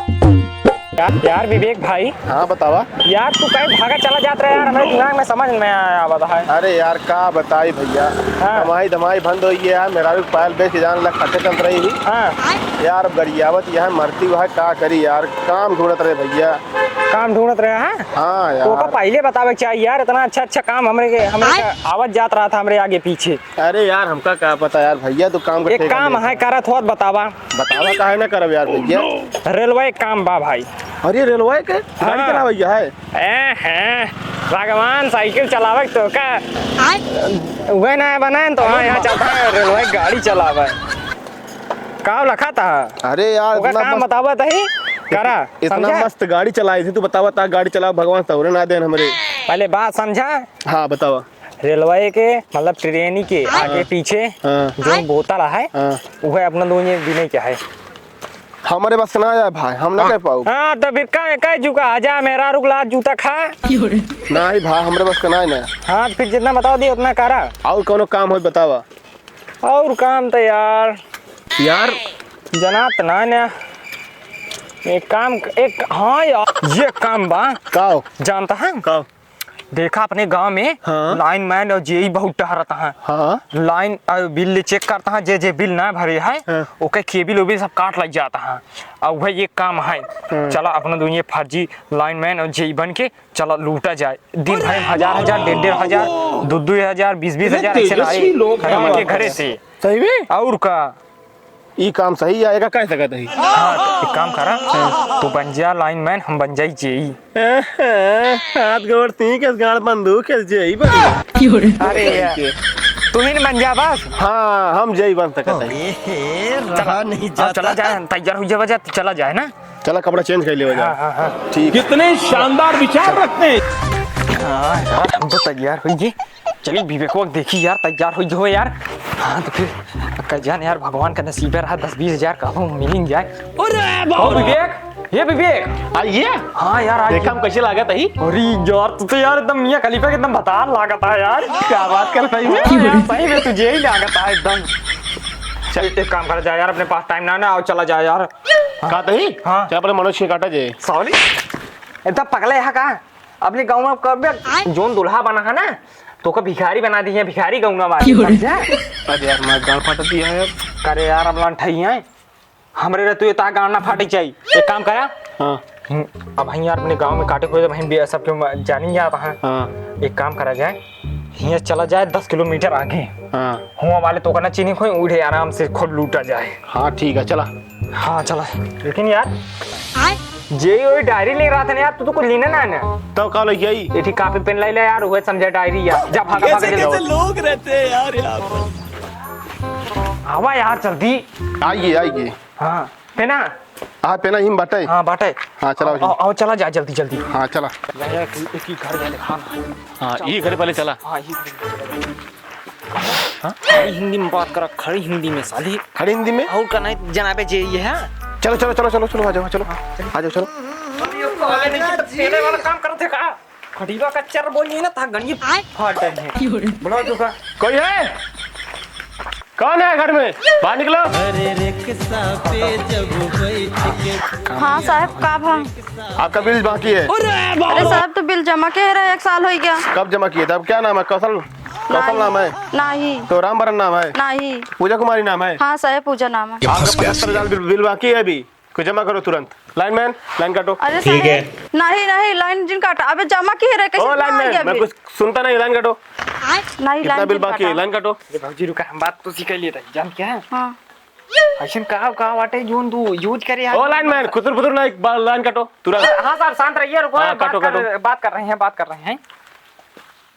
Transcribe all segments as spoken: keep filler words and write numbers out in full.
यार, यार विवेक भाई। हाँ, बतावा। यार, तू कहीं भागा चला जात रहा यार, हमरे दिमाग में समझ में आया आवत है। अरे यार, का बताई भैया, हाँ। कमाई धमाई बंद होइ गया है, मेहरारू के पायल बेच के जान लग खर्चे चलत रही ही। हाँ। यार, अब गरियावत यह मरती हुआ है, का करी यार, काम ढूंढत रहे भैया। काम ढूंढत रहे, हाँ? हाँ यार। ओका पहिले बतावे के चाहिए यार, इतना अच्छा अच्छा काम हमरे के, हमरे का आवत जात रहा था हमरे आगे पीछे। अरे यार, हमका का पता यार भैया, तू काम के एक ठेका काम लेत है, है। करत होत बतावा। बतावा काहे ना करब यार भैया। रेलवे के काम बा भाई। अरे रेलवे के? गाड़ी हाँ। चलावे है? ए, हैं, भगवान साइकिल चलावे के तो का? उहे ना बनाए तो हाँ, यहाँ चलता है रेलवे के गाड़ी चलावे। का लखा था? अरे यार, ओकर इतना काम मस्त, बतावा तही, करा, इतना समझा? मस्त गाड़ी चलाई थी, तू बतावा ता गाड़ी चलावे, भगवान सहुरे ना देन हमरे। पहले बात समझा। हाँ, बतावा। रेलवे के, मतलब ट्रेन के हाँ। आगे पीछे हाँ। जोन बोतल है, हाँ। उहे अपना दोनों बिने के है। हमरे बस के ना आए भाई, हम ना हाँ। कर पाऊ। हाँ, तो फिर का, का झुका, आजा मेहरारू के लात जूता खा। नहीं भाई, हमरे बस के ना आए ना। हाँ, तो फिर जितना बतावा दिए उतना करा। और कौनो काम हो बतावा। और काम तो यार, यार। जनात ना ना। एक काम, एक, हाँ यार, ये काम बा। का हो? जानता है? का हो? देखा अपने गांव में हाँ। लाइनमैन और जेई बहुत टहरत हैं। हाँ। लाइन, अ, बिल चेक करत हैं, जे जे बिल ना भरे है, हाँ। ओके केबिल उबिल सब काट लग जात हैं। और वह ये काम है, हाँ। चला अपना दुनिया फर्जी लाइनमैन और जेई बन के चला लूटा जाए। दिन भर में हजार हजार, डेढ़ डेढ़ हजार, दो दो हजार, बीस बीस हजार ऐसे ना आए। लोग हैं। घरे से। सही में? और का? ई काम सही है, एका कह सकत है। हाँ, तो एक काम करा, तू बन जा लाइनमैन, हम बन जाई जेई। हाथ गोड़ सींक, गाड़ बंदूक, जेई बन। अरे यार, तू ही न बन जा बस। हाँ, हम जेई बन सकत है। ए, हे, रहा नहीं जाता। चला जाए, तैयार हो जा, बजा, चला जाए ना। चला, कपड़ा चेंज कर लेवा जा। हाँ, हाँ, हाँ। ठीक। कितने शानदार विचार रखते हैं। हाँ यार, हम तो तैयार हो गए। चली विवेकवा के देखी यार, तैयार हो गए हो यार। हाँ तो फिर का जान यार, भगवान का नसीबे रहा, दस बीस हजार का हो मिल जाए। अरे ओ विवेक, ये विवेक। आइए। हाँ यार, आज देखा हम कैसे लागत है। अरे यार, तू तो यार एकदम मियाँ खलीफा के एकदम भतार लागत है यार। क्या बात कर रही है? हाँ यार, सही में तुझे ही लागत है एकदम। चल, एक काम करा जाए यार, अपने पास टाइम ना ना, आओ चला जाए यार। का तही? हाँ। चल, अपने मनोज के काटा जे। सॉरी, एकदम पगले यहाँ का? अपने गाँव में कब जोन दूल्हा बना है ना, तो का भिखारी बना दी है, भिखारी गौना वाली, समझा? अरे यार, मैं गाँव फाट दिया है। करे यार, अब लंठई है। हमरे रे तू ये ता गाँव ना फाटी चाहिए। एक काम करा। हाँ। हिं-, अब हियाँ यार अपने गाँव में काटे खोजे, वहीं भी सबके म-, जानी जात है। हाँ। एक काम करा जाए, हियाँ चला जाए दस किलोमीटर आगे। हाँ। हुआँ वाले तो का ना चीनी खोई, उड़े आराम से खुद लूटा जाए। हाँ, ठीक है, चला। हाँ, चला। लेकिन यार, जे ओई डायरी ले रहा था ना यार, तू तो कुछ लेना ना ना। तो का लइके आई? एठी कापी पेन ले ले यार, उहे समझा डायरी यार। जा, भागा, भागा, जल्दी। कैसे लोग रहते हैं यार यहाँ पर। आवा यार, जल्दी। आइए, आइए। हाँ, पेना। हाँ, पेना हिम बाटे। हाँ, बाटे। हाँ, चला आओ, आओ, आओ, चला जा, जल्दी, जल्दी। हाँ, चला। यार, यार, एक ही घर जाने, हाँ। हाँ, चल। ये घर पहले चला। हाँ, ये घर। हाँ? खड़ी हिंदी में बात करा, खड़ी हिंदी में साली। खड़ी हिंदी में? और का नहीं जनाबे जे ये है? चलो, चलो, चलो, चलो, चलो, आ जाओ, चलो। हाँ, चलो। आ जाओ, चलो। अरे, ये साले ने कितना तेरे वाला काम करते का? खड़ीवा का चर बोलिए ना, ता गणिये फाट है। बुलाओ तो का? कोई है? कौन है घर में? बाहर निकलो। हाँ साहब, का भा? आपका बिल बाकी है। अरे साहब, तो बिल जमा के रहे, एक साल हो गया। कब जमा किए थे? अब क्या नाम है? कौशल, कौशल नाम है? नहीं। तो रामभरन नाम है? नहीं। पूजा कुमारी नाम है? हाँ साहब, पूजा नाम है। आपका पचहत्तर हजार बिल, बिल बाकी है अभी, को जमा करो तुरंत। लाइनमैन, लाइन काटो। अरे ठीक साहब, है। नहीं, नहीं, लाइन जिन काटा। अबे जमा किए रहे, कैसे ओ लाइनमैन, अभी? मैं कुछ सुनता नहीं, लाइन काटो। नहीं, कितना लाइन बिल जिन बाकी है? काटा। लाइन काटो। अरे भौजी रुका, हम बात तो सीख लिए थे, जान क्या है? हाँ। ऐसन का, का बाटे जोन तू यूज करे यार? ओ लाइनमैन, खुतुर फुतुर ना, एक बार लाइन काटो तुरंत। हाँ साहब, शांत रहिए, रुको, हाँ, बात काटो, कर, काटो। बात कर रहे हैं, बात कर रहे हैं।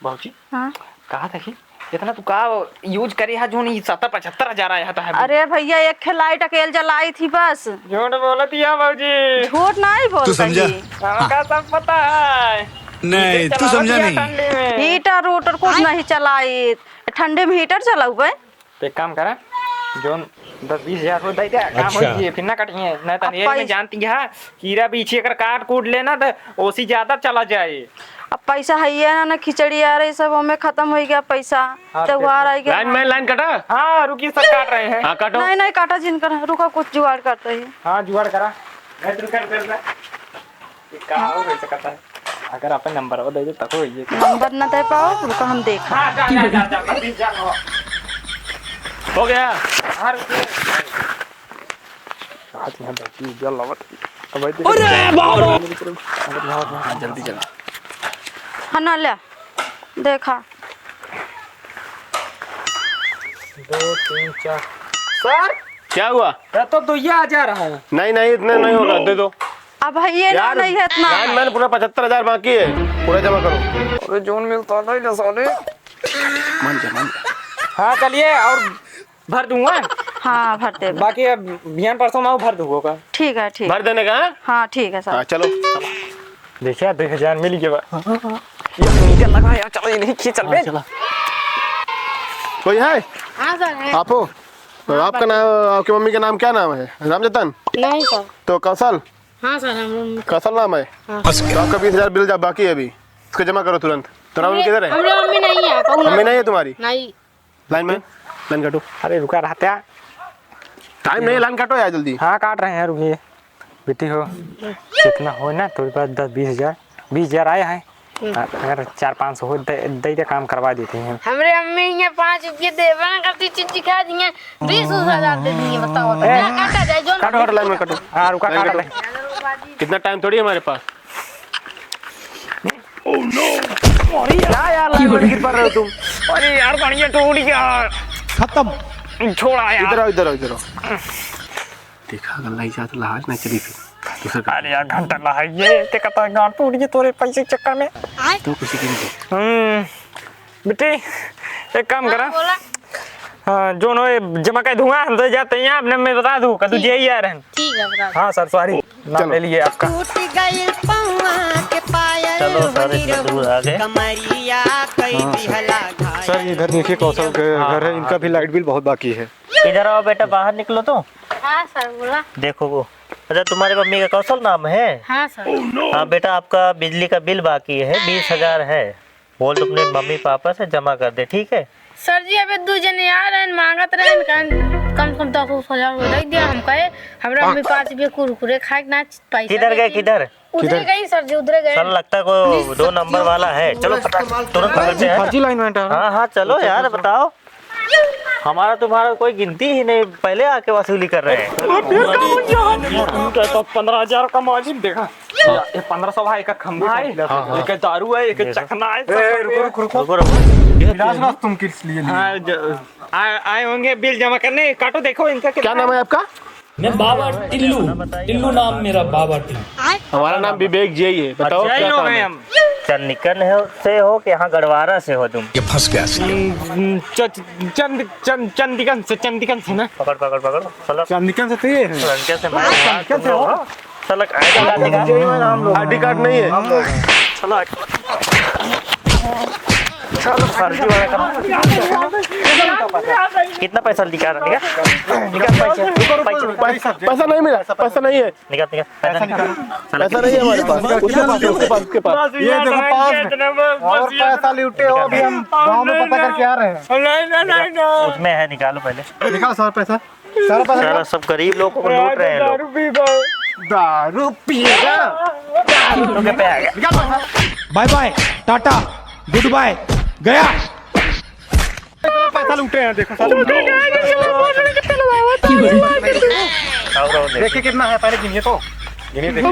बाबूजी, हाँ? कहा था कि इतना तू का यूज करे है जोन ई सत्तर पचहत्तर हजार आया था अभी? अरे भैया, एक ठे लाइट अकेल जलाई थी बस। झूठ बोलत हिया बाबूजी। झूठ नहीं बोलत तू समझा? ही। हमका सब पता है। नहीं, हीटर तू चलावत समझा हिया नहीं। ठंडी में। हीटर उटर कुछ नहीं चलाई, ठंडी में हीटर चलाऊ बे। तो एक काम करा, जोन दस बीस हजार हो दे दे, काम हो अच्छा। जिए, फिर ना कटिए, नहीं तो अब ये में पैस- जानती है, कीड़ा पीछे अगर काट कूट लेना तो ओसी ज्यादा चला जाए। अब पैसा है ये ना, ना खिचड़ी आ रही सब, हमें खत्म हो गया पैसा, हाँ, त्योहार आ गया। लाइन में लाइन कटा। हाँ, रुकिए, सब काट रहे हैं। हाँ, काटो। नहीं, नहीं, काटा जिन कर, रुका, कुछ जुगाड़ करते हैं। हाँ, जुगाड़ करा। ए, तू कर, कर, कर। ये का हो सकता है? अगर आपन नंबर वो दे दे, तब हो ये। नंबर ना दे पाओ, रुको हम देखा। हाँ, जा, जा, जा, जा, जा, जा, हो। हो गया। हाँ, रुको। आज यहाँ बैठी, जल लवट। अब बैठ। अरे बाप रे! हाँ, जल्दी, जल्दी। हाँ ना, ले। देखा। दो, तीन, चार। सर? क्या हुआ? ये तो दुइया हजार है। नहीं, नहीं, इतने नहीं होगा, दे दो। अब है ये ना, यार, नहीं है इतना। यार, मैंने पूरा पचहत्तर हजार बाकी है, पूरा जमा करो। अरे, जोन मिलता नहीं ना साले। मान जा, मान जा। हाँ, चलिए, और भर दूंगा। हाँ, भर दे। बाकी अब बिहान परसों में भर दूंगा। ठीक है, ठीक। भर देने का, हाँ? हाँ, ठीक है सर। हाँ, चलो। देखिए, दो हजार मिल गया बा। ये नीचे लगा यार, चलो, ये नहीं खींच, चल बे। हाँ, चला। कोई है? हाँ सर, है। आपो? हाँ, आपका नाम, आपकी मम्मी का नाम क्या नाम है? रामजतन? नहीं सर। तो कौशल? हाँ सर, हम कौशल नाम है? हाँ। तो आपका बीस हजार बिल जा बाकी है अभी, इसको जमा करो तुरंत। तो राहुल हमरे, किधर है? हमरे मम्मी नहीं है, कहूँ ना। मम्मी नहीं है तुम्हारी? नहीं। लाइन में, लाइन काटो। अरे रुका रहता। टाइम नहीं है, लाइन काटो यार जल्दी। हाँ, काट रहे हैं, रुकिए। बेटी हो, जितना हो ना, थोड़ी बात दस बीस हजार, बीस हजार आया है। हम्म। अ-, अगर चार पाँच सौ हो, दे, दे दे, काम करवा देते हैं। हमरे अम्मी यहाँ पाँच रुपये देवे ना करती, चिच्ची खा दिए, बीस हजार दे दिए, बताओ। ए, क्या काटा जाए, जो काटो, काटो, लाइन में काटो। हाँ, रुका, लाइन काट काटो। रहे। कितना टाइम थोड़ी हमारे पास। Oh no! अरे यार, क्या यार, लाइन में गिर पड़ रहे हो तुम? अरे यार, बढ़िया टूट गया। खत्म। छोड़ा यार। इधर आओ, इधर आओ, इधर आओ। देखा, अगर लई जात लहाज ना चली फिर। दूसरा काम। अरे यार, घंटा लहाज ये, ते कहता है, गांड टूट गई तोरे पैसे के चक्कर में। तो किसी की नहीं। हम्म, बेटी, एक काम हाँ, करा। बोला। हाँ, जोन होए, जमा कर दूंगा, हम तो जाते हैं, आपने मैं बता दूं, कल तू ठीक। जे ही आ रहे हैं। ठीक है, बता दो। हाँ सर, सॉरी, नाम चलो। ले लिए आपका। टूट गइल पौआ के पायल चलो सर, बनी इतना रहू, दूर आ गए। कमरिया कई हाँ, सर। दिहला घायल। सर, इधर देखिए, कौशल के हाँ, घर है, हाँ, इनका हाँ। भी लाइट बिल बहुत बाकी है। इधर आओ बेटा, बाहर निकलो तो। हाँ सर, बोला। देखो वो, अच्छा, तुम्हारे मम्मी का कौशल नाम है? हाँ सर। हाँ बेटा, आपका बिजली का बिल बाकी है, बीस हजार है। बोल, अपने मम्मी पापा से जमा कर दे, ठीक है? सर जी, अबे दू जने आ रहे हैं, मांगत रहे हैं, कहन, कम से कम दस हजार रुपये दे दिया। हम कहे, हमरा मम्मी पाँच रुपये कुरकुरे खाए के ना पैसा किधर गए, देती। किधर? उधरे किधर? गई सर जी, उधरे गए। सर, लगता है कोई दो नंबर वाला है। चलो, फटाक, तुरंत पकड़ते हैं। फर्जी लाइन में हटा। हाँ, हाँ, चलो यार, बताओ। हमारा तुम्हारा कोई गिनती ही नहीं, पहले आके वसूली कर रहे हैं। अब फिर का हो गया? उनका तो पन्द्रह हजार का मालिक देखा। ये पन्द्रह सौ है, एक खंभा है, हाँ, हाँ। एक दारू है, एक देखो। चखना है, ए, सब रुको, रुको, रुको। रुको, रुको। निराश ना तुम किस लिए लिए? हाँ, ज-, आ-, आए होंगे बिल जमा करने। काटो, देखो इनका क्या कितना नाम है आपका? मैं बाबा टिल्लू, टिल्लू नाम मेरा, बाबा टिल्लू। हमारा नाम विवेक जी ही है। बताओ, अच्छा, क्या काम है? हम चंदिकन हो, से हो कि यहाँ गड़वारा से हो तुम? ये फंस गया सीएम। हम्म, च-, चंद, चंद, चंदिकन से, चंदिकन से ना। पकड़, पकड़, पकड़। चलो। चंदिकन से तो ये है। चंदिकन से मैं चंदिकन से हो। चलो, आईडी कार्ड निकाल। आईडी कार्ड नहीं है। चलो। चलो, फर्जी वाला काम। कितना पैसा निकाल रहा है? निकाल पैसा। पैसा। पैसा नहीं मिला, पैसा नहीं है। निकाल, निकाल, पैसा निकाल। पैसा नहीं है हमारे पास। उसके पास है, उसके पास, उसके पास। ये देखो, पास में। और पैसा लूटे हो, अभी हम गाँव में पता करके आ रहे हैं। नहीं, नहीं, नहीं, नहीं। उसमें है, निकालो पहले। निकाल सारा पैसा। सारा पैसा साला निकाल। सब गरीब लोगों को लूट रहे हैं लोग। दारू पी रहा। दारू पी रहा। दारू पी रहा। Bye bye, tata, goodbye, गया। इतना पैसा लूटे हैं, देखो, साले। और, और देखो। देखिए, कितना है, पहले गिनिए तो। गिनिए, देखिए।